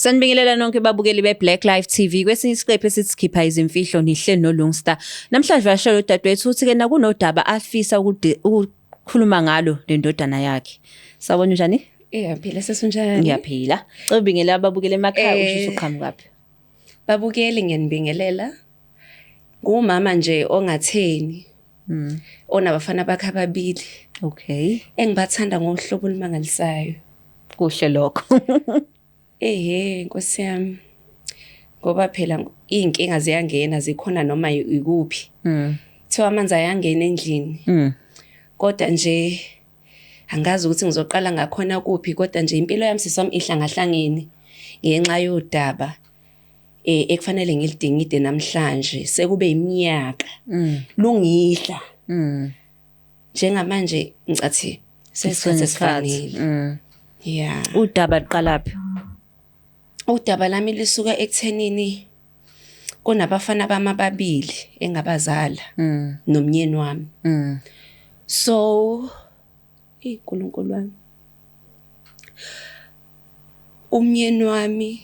Sanibingelela nonke babukeli be-Black Life TV kwesinye isiqephu esithi sikhipha izimfihlo nihle noLungstar. Namhlanje vashela udadewethu uthi ke nakunodaba afisa ukukhuluma ngalo nendodana yakhe. Sawubona, unjani? Ngiyaphila, sesunjani? Ngiyaphila. Cela ubingelela ababukeli emakhaya, usho Eh. usuqhamukaphi. Babukeli, ngiyanibingelela. Ngumama nje ongatheni. Onabafana bakhe ababili engibathanda ngohlobo olumangalisayo. Kuhle lokho. Ehhe, Nkosi yami. Ngoba phela iy'nkinga ziyangena, zikhona noma ikuphi. Kuthiwa amanzi ayangena endlini. Kodwa nje angazi ukuthi ngizoqala ngakhona kuphi, kodwa nje impilo yami, sisi wami, ihlangahlangene ngenxa yodaba ekufanele ngilidingide namhlanje, sekube iminyaka lungidla. Njengamanje ngicathi sesikhathi esifanele. Yeah. Udaba luqalaphi? Udaba lami lisuka ekuthenini kunabafana bami ababili engabazala nomnyeni wami. So, iNkulunkulu wami. Umnyeni wami,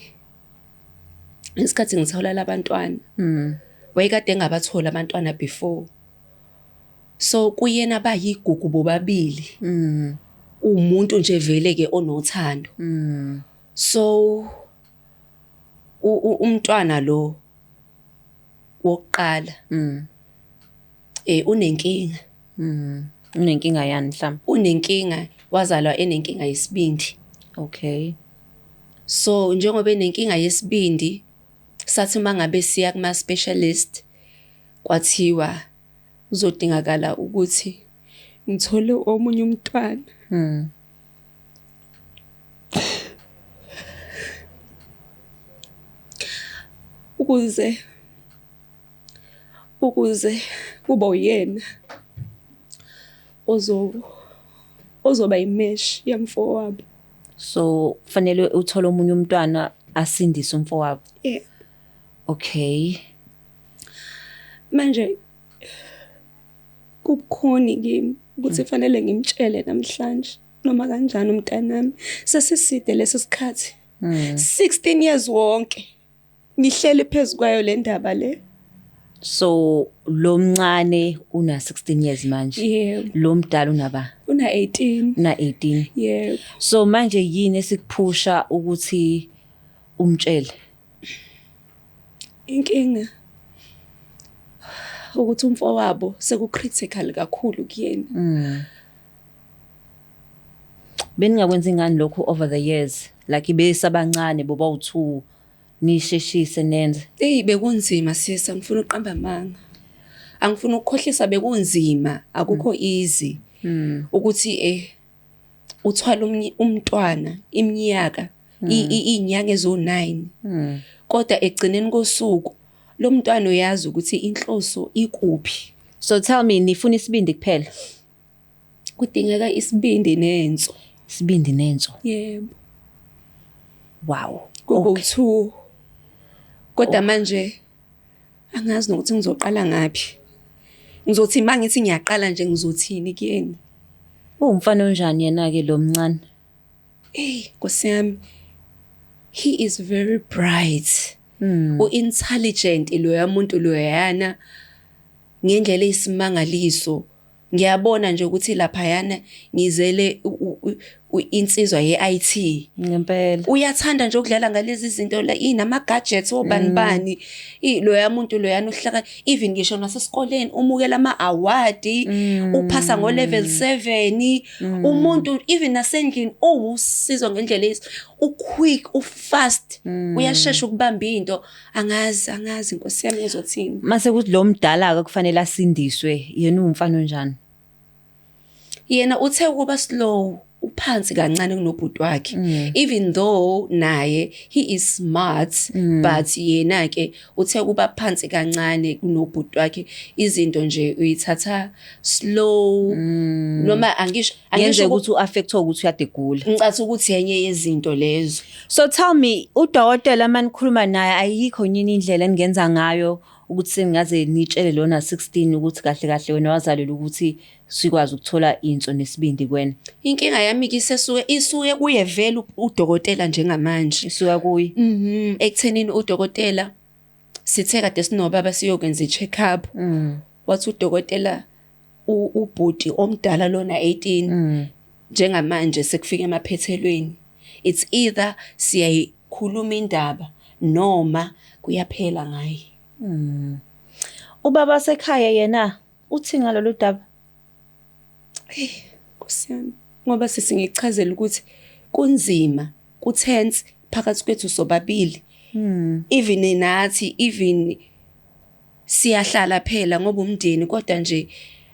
isikhathi ngithola labantwana, wayekade engabathola abantwana before. So kuyena bayigugu bobabili. Umuntu nje vele ke onothando. So umntwana lo wokuqala unenkinga. Unenkinga yani mhlawumbe? Unenkinga, wazalwa enenkinga yesibindi. So njengoba enenkinga yesibindi, sathi mangabe siya kuma specialist, kwathiwa uzodingakala ukuthi ngithole omunye umntwana. Ukuze kube uyena ozoba imesh yamfowabo. So kufanele uthole omunye umntwana asindise umfowabo. Yeah. Okay. Manje kubukhuni kimi ukuthi fanele ngimtshele namhlanje noma kanjani umntanami. Sesiside lesi sikhathi. 16 years wonke ngihleli phezulu kwayo le ndaba le. So lo mncane una 16 years manje. Yebo. Lo mdala unaba? Una 18. Una 18. Yebo. So manje yini esikuphusha ukuthi umtshele? Inkinga ukuthi umfowabo seku critical kakhulu kuyena. Beningakwenza ingane lokho over the years, like besabancane boba u2, nisheshise nenze? Ey, bekunzima sisa, ngifuna uqamba amanga. Angifuni ukukhohlisa, bekunzima, akukho easy. Ukuthi uthwala umntwana iminyaka, izinyanga ezo9. Kodwa egcineni kosuku lo mntwana uyazi ukuthi inhloso ikuphi. So tell me, nifuna isibindi kuphela? Kudingeka isibindi nenso. Isibindi nenso. Yebo. Wow. Kube 2. Kodwa manje angazi nokuthi ngizoqala ngaphi. Ngizothi mangithi ngiyaqala nje, ngizothini kuyena? Uwumfana onjani yena ke lo mncane? Hey, Nkosi yami. He is very bright. U-intelligent loya muntu loyana ngendlela eyisimangaliso. Ngiyabona nje ukuthi laphayana ngizele insizwa ye-IT. Ngempela. Uyathanda nje ukudlala ngalezi zinto la, inama gadgets obani bani. Loya muntu loyana uhlaka, even ngisho nasesikoleni umukela ama award, uphasa ngo level 7. Umuntu even nasendlini uwusizo ngendlela u-quick, u-fast, uyashesha ukubamba into. Angazi Nkosi yami ngizothini. Mase kuthi lo mdala ke kufanele asindiswe, yena uwumfana onjani? Yena uthe ukuba slow, uphansi kancane kunobhuti wakhe. Even though naye he is smart, but yena ke uthe kuba phansi kancane kunobhuti wakhe. Izinto nje uyithatha slow. Noma angisho Ngenzeka ukuthi uaffectwe ukuthi uyadegula. Ngicatha ukuthi enye yezinto lezo. So tell me, udokotela manikhuluma naye, ayikho nyini indlela engenza ngayo Ukuthi sengingaze nitshele lona 16 ukuthi kahle kahle wena wazalelwa ukuthi sikwazi ukuthola inso nesibindi kuwena. Inkinga yami ke isesuke isuke kuye vele udokotela njengamanje. Isuka kuye. Ekuthenini udokotela sithe kade sinobaba siyokwenza i-check up. Wathi udokotela ubhuti omdala lona 18 njengamanje sekufika emaphethelweni. It's either siyayikhuluma indaba noma kuyaphela ngaye. Ubaba sekhaya yena uthi ngalolu daba? Hey, Nkosi yami, ngoba sisi ngichazela ukuthi kunzima, ku-tense phakathi kwethu sobabili. Even nathi, even siyahlala phela ngoba umndeni, kodwa nje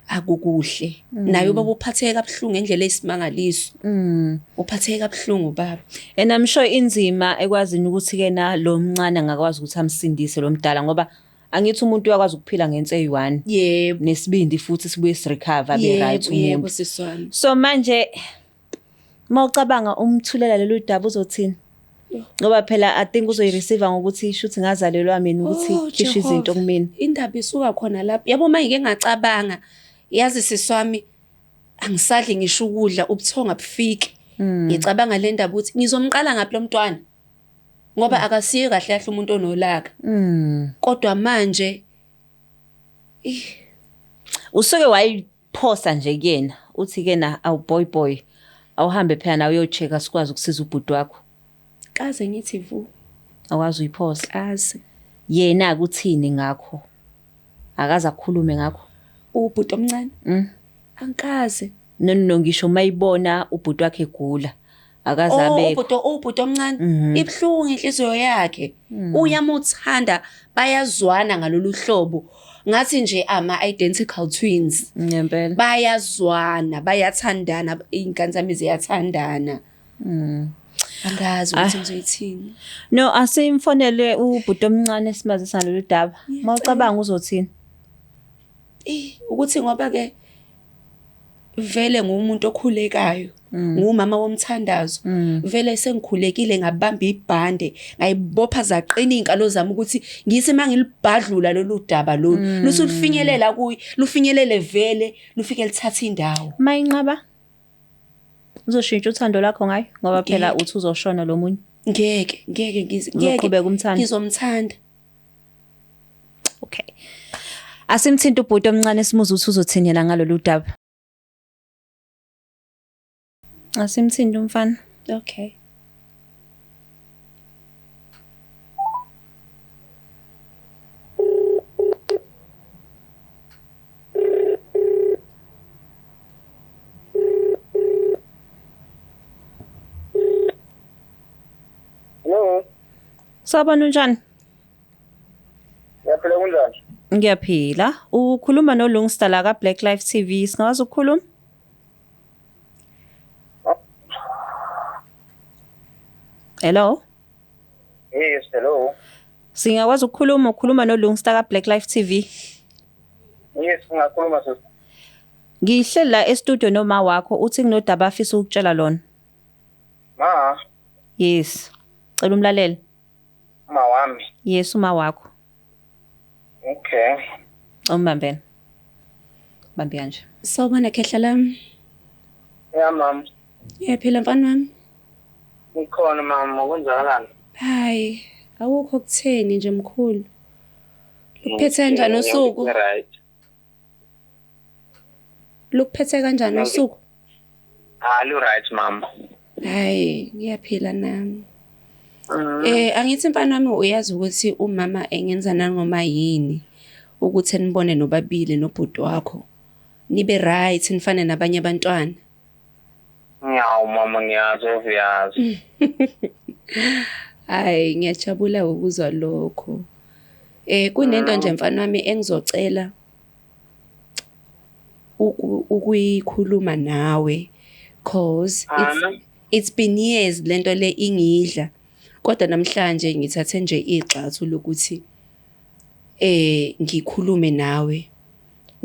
akukuhle. Naye ubaba uphatheke kabuhlungu ngendlela eyisimangaliso. Uphatheke kabuhlungu ubaba. And I'm sure inzima ekwazini ukuthi ke na lo mncane angakwazi ukuthi amsindise lo mdala, ngoba angithi umuntu uyakwazi ukuphila ngenso eyi-1. Yebo. Nesibindi futhi sibuye sirecover abe right Yebo umuntu. Sisi wami. So manje mawucabanga umthulela lolu daba uzothini? Ngoba phela I think uzoyireceive ngokuthi shuthi ngazalelwa mina ukuthi Oh, khishe izinto Jehova. kumina. Indaba isuka khona lapho. Yabo, uma ngike ngacabanga, yazi sisi wami, angisadli ngisho ukudla, ubuthongo abufiki. Ngicabanga le ndaba ukuthi ngizomqala ngaphi lo mntwana. Ngoba akasiye kahle kahle umuntu onolaka. Kodwa manje Usuke wayiphosa nje kuyena uthi ke na awu boy boy, awuhambe phela nawe uyocheck sikwazi ukusiza ubhuti wakho. Kaze ngithi vu. Awazi uyiphosa. Kaze. Yena akuthini ngakho? Akaze akhulume ngakho. Ubhuti omncane? Angikaze. No no, ngisho mayibona ubhuti wakhe egula. Akaze Oh, abekho. ubhuti omncane ibuhlungu inhliziyo yakhe. Uyamuthanda, bayazwana ngalolu hlobo. Ngathi nje ama identical twins. Ngempela. Bayazwana, bayathandana, iy'ngane zami ziyathandana. Angazi ukuthi ngizoyithini. No, asimfonele ubhuti omncane simazisa ngalolu daba. Mawucabanga uzothini? Ukuthi ngoba ke vele ngumuntu okhulekayo, ngumama womthandazo. Vele sengikhulekile, ngabamba ibhande, ngayibopha zaqina izinkalo zami ukuthi ngithi mangilibhadlula lolu daba lolu, lusufinyelela kuyi, lufinyelele vele, lufike lithathe indawo. Mayinqaba uzoshintsha uthando lwakho ngayo, ngoba phela Ngeke. uthi uzoshona lo munye. Ngeke, ngeke ngize, ngeke. Uzoqhubeka umthande? Ngizomthanda. Okay. Asimthinta ubhuti omncane simuze ukuthi uzothini yena ngalolu daba. Asimthinta umfana. Okay. Hello. Sawubona, unjani? Ngiyaphila, kunjani? Ngiyaphila. Ukhuluma noLungstar la ka Black Life TV. Singakwazi ukukhuluma? Hello? Yes, hello. Singakwazi ukukhuluma, ukhuluma noLungstar ka Black Life TV. Yes, ngingakhuluma sisi. Ngihleli la e-studio noma wakho, uthi kunodaba afisa ukutshela lona. Ma, Yes. Cela umlalele. ma wami. Yes, uma wakho. Okay. Umbambene. Bambi kanje. Sawubona khehla lami. Ya mama, Ngiyaphila mfana wami. ngikhona mama, kwenzakalani? Hayi, awukho kutheni nje mkhulu. Lukuphethe kanjani usuku? Right. Lukuphethe kanjani usuku? Ah, lu right mama. Hayi, ngiyaphila nami. Angithi mfana wami uyazi ukuthi umama engenza nangoma yini ukuthi nibone nobabili nobhuti wakho. Nibe right nifane nabanye abantwana. Ngiyawu mama, ngiyazi obvious. Hayi, ngiyajabula ukuzwa lokho. Kunento nje mfana wami engizocela ukuyikhuluma nawe, cause it's been years lento le ingidla. Kodwa namhlanje ngithathe nje igxathu lokuthi ngikhulume nawe,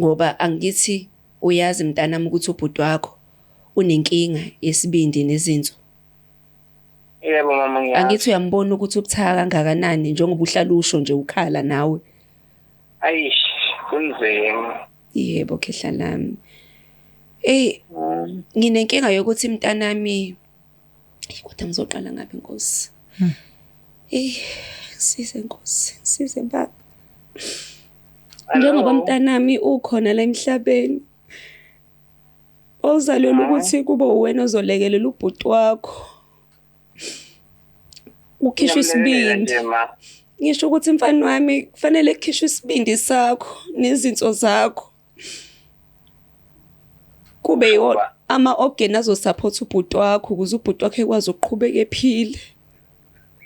ngoba angithi uyazi mntanami ukuthi ubhuti wakho unenkinga yesibindi nezinso. Yebo mama, ngiyazi. Angithi uyambona ukuthi ubuthaka kangakanani njengoba uhlala usho nje ukhala nawe. Ayish, kunzima. Yebo khehla lami. Ey, nginenkinga yokuthi mntanami, eyi kodwa ngizoqala ngaphi Nkosi? Ey, ngisize Nkosi, ngisize Baba. Njengoba mntanami ukhona la emhlabeni, wawuzalelwa ukuthi kube uwena ozolekelela ubhuti wakho. Ukhishwe isibindi. Ngisho ukuthi mfana wami kufanele kukhishwe isibindi sakho nezinso zakho. Kube yiwo ama-organ azosupport ubhuti wakho ukuze ubhuti wakho ekwazi ukuqhubeka ephile.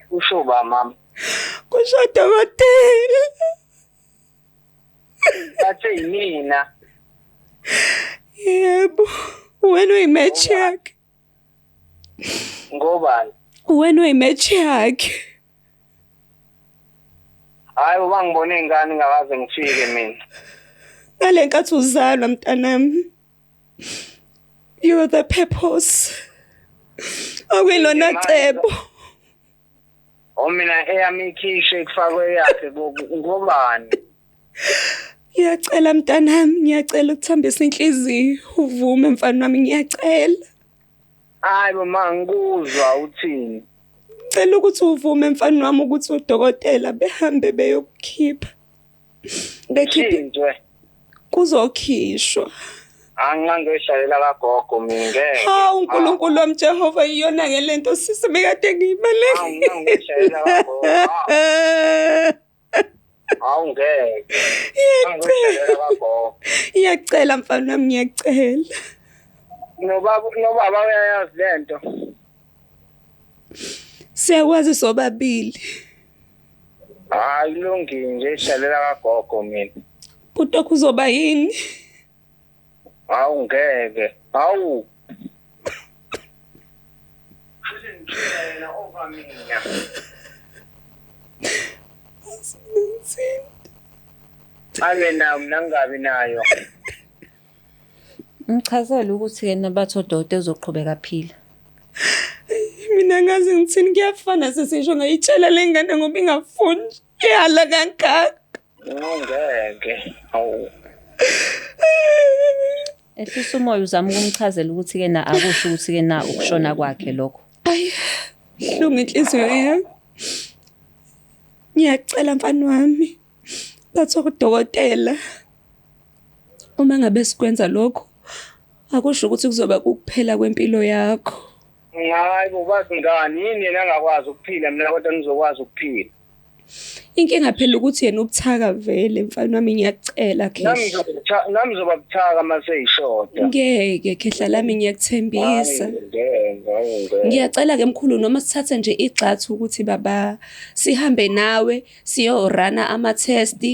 Kusho ba mama? Kusho dokotela. Bathe yimina. Yebo, wena uyi-match yakhe. Ngobani? Wena uyi-match yakhe. Hayi uba ngibone ingane ngakaze ngifike mina. Ngale nkathi uzalwa mntanami. You are the purpose. Okuyilona cebo. O mina eyami ikhishe kufakwe eyakhe ngobani? Ngiyacela mntanami, ngiyacela ukuthambisa inhliziyo, uvume mfana wami, ngiyacela. Hayi bo ma ngikuzwa uthini? Cela ukuthi uvume mfana wami ukuthi udokotela behambe beyokukhipha. Bekhiphe kuzokhishwa. Angangiyohlalela kagogo mina ngeke. Hawu uNkulunkulu wami Jehova, iyona ke lento sisi bekade ngiyibaleka. Angangiyohlalela kagogo. Hawu ngeke. Ngiyacela. Ngiyacela mfana wami ngiyacela. Nobaba uyayazi lento. Siyakwazi sobabili. Hayi kulungile nje ihlalela kagogo mina. Bhuti wakho uzoba yini? Hawu ngeke. Hawu. Futhi ngitshela yena over mina. Abe nayo mina ngingabi nayo. Ngichazele ukuthi yena bathi odokotela uzoqhubeka aphila. Mina ngazi ngithini, kuyafana sesisho ngayitshela le ngane ngoba ingafuni iyala kangaka. Ngeke. Hawu. Ehlisa umoya uzama ukumchazela ukuthi ke na akusho ukuthi ke na ukushona kwakhe lokho. Ayi, hlungu inhliziyo yami. Ngiyacela mfana wami. Bathi udokotela uma ngabe sikwenza lokho akusho ukuthi kuzoba kukuphela kwempilo yakho. Hayi bo bazi ngani yini yena angakwazi ukuphila mina kodwa ngizokwazi ukuphila. Inkinga phela ukuthi yena ubuthaka vele mfana wami ngiyacela khehla. Nami ngizoba buthaka mase ishoda. Ngeke khehla lami ngiyakuthembisa. Ngiyacela ke mkhulu noma sithathe nje igxathu ukuthi baba sihambe nawe siyorana ama test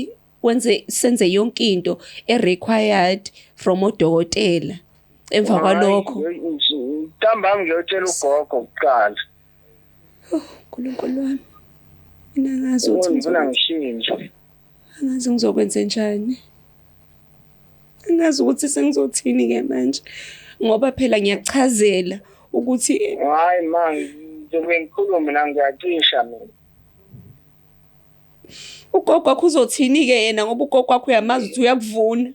wenze senze yonke into e required from odokotela. Emva kwalokho ntambama ngiyotshela ugogo kuqala. Oh, uNkulunkulu wami. Mina ngazi ukuthi ngifuna ngishintshe. Angazi ngizokwenza njani. Angazi ukuthi sengizothini ke manje. Ngoba phela ngiyakuchazela ukuthi hayi ma ngizobe ngikhuluma mina ngiyacisha mina. Ugogo wakho uzothini ke yena ngoba ugogo wakho uyamazi ukuthi uyakuvuna.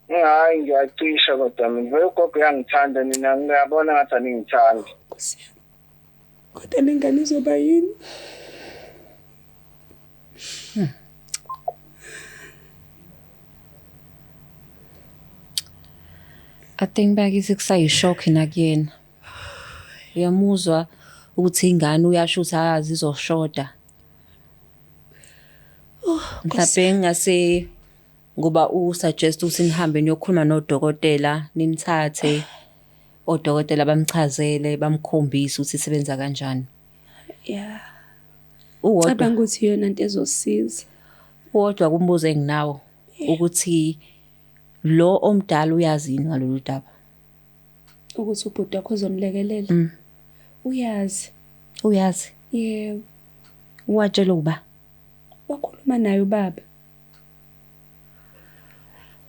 Hayi ngiyacisha kodwa mina vele ugogo uyangithanda nina ngiyabona ngathi aningithandi. Nkosi yami. Kodwa le ngane izoba yini? I think bakithi kusayishock nakuyena. Uyamuzwa ukuthi ingane uyasho ukuthi akazi izoshoda. Mhlawumbe ngase ngoba u-suggest ukuthi nihambe niyokhuluma nodokotela nimthathe odokotela bamchazele bamkhombise ukuthi isebenza kanjani. Yeah. Uwodwa Cabanga ukuthi iyona into ezosiza. uwodwa kumbuzo enginawo ukuthi lo omdala uyazi yini ngalolu daba. Ukuthi ubhuti wakho uzomlekelela. Uyazi. Uyazi. Yebo. Uwatshela uba Wakhuluma naye ubaba.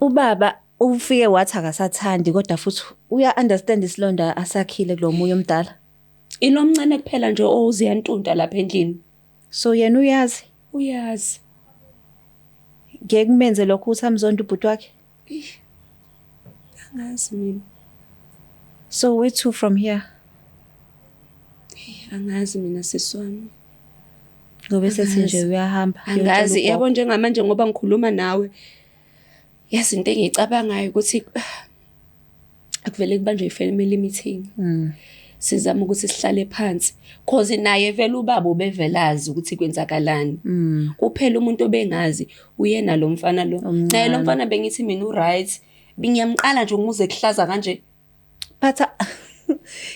Ubaba ufike wathi akasathandi kodwa futhi uya understand isilonda asakhile kulo muye omdala. Ilomncane kuphela nje oziyantunta lapha endlini. So yena uyazi. Uyazi. Ngeke kumenze lokho ukuthi amzonde ubhuti wakhe. Angazi mina. So where to from here? Angazi mina, sisi wami. Ngoba sethi nje uyahamba. Angazi, yabo, njengamanje ngoba ngikhuluma nawe, yazi into engiyicabangayo ukuthi akuvele kubanjwe i-family meeting. Sizama ukuthi sihlale phansi, cause naye vele ubaba ubevelazi ukuthi kwenzakalani. Kuphela umuntu obengazi uyena lo mfana lo. Naye lo mfana bengithi mina u-right, ngiyamqala nje umuze kuhlaza kanje. Phatha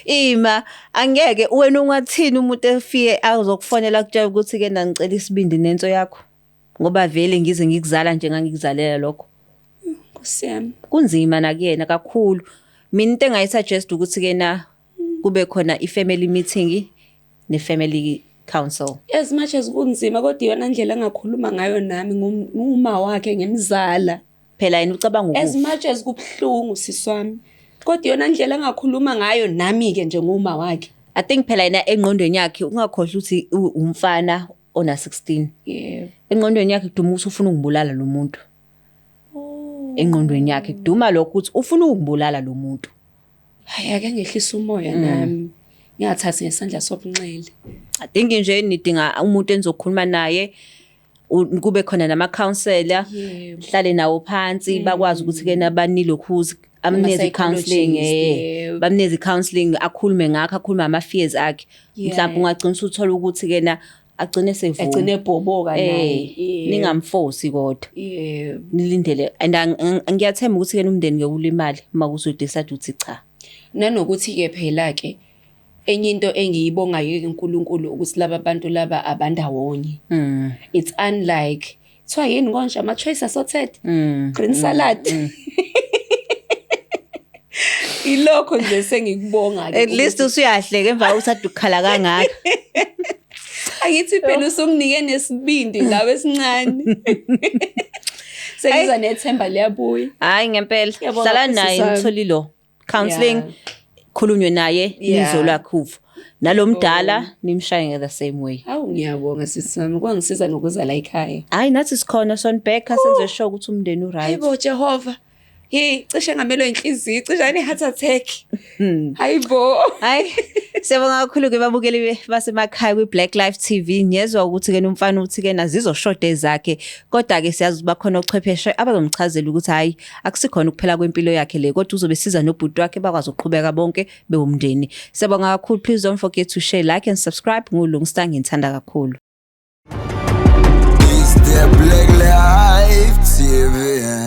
ima, angeke wena ungathini umuntu efike azokufonela kutshela ukuthi ke ngicela isibindi nenso yakho, ngoba vele ngize ngikuzala nje ngangikuzalela lokho. Nkosi yami. Kunzima nakuyena kakhulu. Mina into engayisuggest ukuthi ke na kube khona i-family meeting ne-family council. As much as kunzima, kodwa iyona ndlela engakhuluma ngayo nami nguma wakhe, ngemzala. Phela yena ucabanga As ukufa. much as kubuhlungu, sisi wami, kodwa iyona ndlela engakhuluma ngayo nami-ke njengoma wakhe. I think phela yena engqondweni yakhe, ungakhohlwa ukuthi umfana ona 16. Engqondweni yakhe kuduma ukuthi ufuna ukungibulala lo muntu. Engqondweni yakhe kuduma lokho ukuthi ufuna ukungibulala lo muntu. Hayi, ake ngehlisa umoya nami, ngingathathi ngesandla sobunxele. I think nje nidinga umuntu enizokhuluma naye, kube khona nama-counselor. Hlale nawo phansi, bakwazi ukuthi ke nabanilokhuzi amnikeze i-counselling. Ama-psychologist, yebo. Bamnikeze i-counselling, akhulume ngakho, akhulume ama-fears akhe. Mhlawumbe ungagcina usuthola ukuthi ke na agcine sevuma. Agcine ebhoboka naye. Ningamforce kodwa. Nilindele and ngiyathemba ukuthi ke umndeni ngeke ulimale uma kuzodecide ukuthi cha. Nanokuthi-ke phela-ke enye into engiyibongayo uNkulunkulu ukuthi laba bantu laba abandawonye. It's unlike, kuthiwa yini konje, ama-choice assorted green salad. Ilokho nje sengikubonga-ke. At least usuyahleka emva kokuthi ade ukukhala kangaka. Angithi phela usunginike nesibindi lawe esincane, sengiza nethemba liyabuya. Hayi, ngempela. Ngiyabonga, Hlala naye. sisi wami. Nitholi lo counseling, khulunywe naye, nizwe lwakhe uvo, nalomdala nimshaye the same way. Hawu, ngiyabonga, sisi wami, kwangisiza nokuza la ekhaya. Hayi, nathi sikhona sonibheka, senze sure ukuthi umndeni uright. Hayibo Jehova, hey, cishe ngamelwe inhliziyo, cishe ane-heart attack, hayibo. Hayi, siyabonga kakhulu ke babukeli basemakhaya kwi-Black Life TV. Ngiyezwa ukuthi-ke umfana uthi-ke nazizoshoda ezakhe, kodwa-ke siyazi ukuthi bakhona ochwepheshe abazomchazela ukuthi hhayi, akusikhona ukuphela kwempilo yakhe le, kodwa uzobe siza nobhuti wakhe bakwazi ukuqhubeka bonke bewumndeni. Siyabonga kakhulu. Please don't forget to share, like and subscribe. Ngulungstar, nginithanda kakhulu. It's the Black Life TV.